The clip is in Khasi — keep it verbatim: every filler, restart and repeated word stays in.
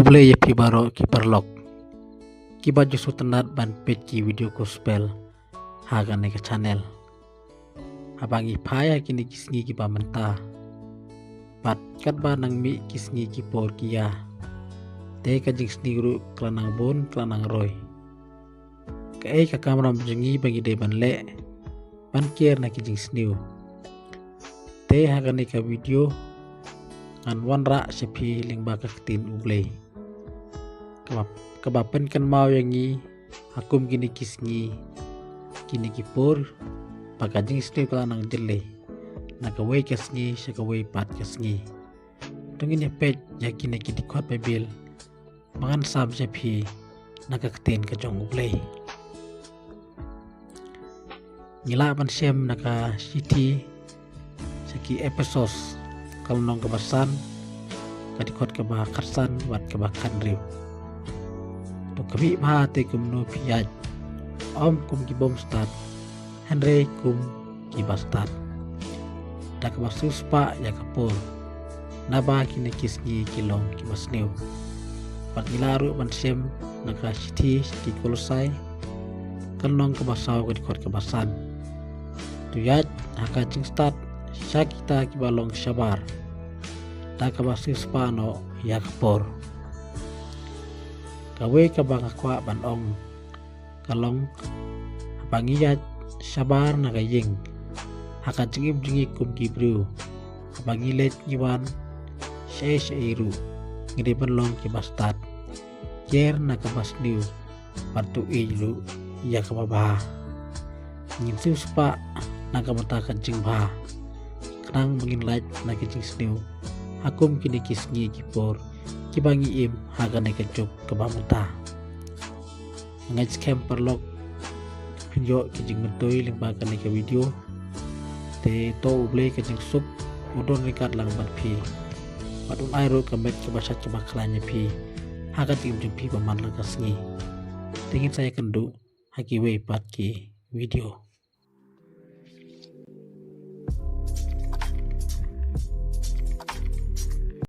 Khublei ïa phi baroh ki paralok kiba ju sngewtynnat ban peit ki video gospel ha kane ka channel. Haba ngi phai ha kine ki sngi kiba mynta, bad katba nang mih ki sngi ki por ki ïa, te ka jingsniew ruh ka la nang bun, ka la nang roi. Kaei ka kamram jong ngi ba ngi dei ban leh ban kiar na ki jingsniew? Te ha kane ka video ngan wanrah sha phi lyngba ka ktien U Blei kaba, kaba pynkynmaw ïa ngi ha kum kine ki sngi, kine ki por, ba ka jingsniew ka la nang jyllei na kawei ka sngi sha kawei pat ka sngi. To ngin ïa peit ïa kine ki dkhot Baibl ba ngan sam sha phi na ka ktien ka jong U Blei. Ngi lah ban shem na ka shithi sha ki Ephesos, ka lynnong kaba san, ka dkhot kaba khatsan bad kaba khathynriew. To khmih bha te kumno phi ïaid, ym kum ki bym stad, hynrei kum kiba stad, da kaba siewspah ïa ka por, naba kine ki sngi ki long kiba sniew. Bad ngi lah ruh ban shem na ka shithi sha ki Kolosai, ka lynnong kaba saw, ka dkhot kaba san. To ïaid ha ka jingstad sha kita kiba long shabar, da kaba siewspah noh ïa ka por. Kawei kaba nga kwah ban ong ka long, haba ngi ïaid shabar na ka ïing, ha ka jingim jong ngi kum ki briew, haba ngi leit ngi wan shaei shaei ruh, ngi dei ban long kiba stad, kiar na kaba sniew, bad to ïeit ruh ïa kaba bha. Ngin siewspah na ka bynta ka jingbha, khnang ba ngin lait na ka jingsniew ha kum kine ki sngi ki por kiba ngi im ha kane ka juk kaba mynta. Nga ngeit skhem paralok phin ïoh ki jingmyntoi lyngba kane ka video. Te to U Blei ka jingsuk un don ryngkat lang bad phi, bad un ai ruh ka met kaba shait kaba khlaiñ ïa phi ha ka jingim jong phi ba man la ka sngi. Te ngin sa ïakynduh ha kiwei pat ki video.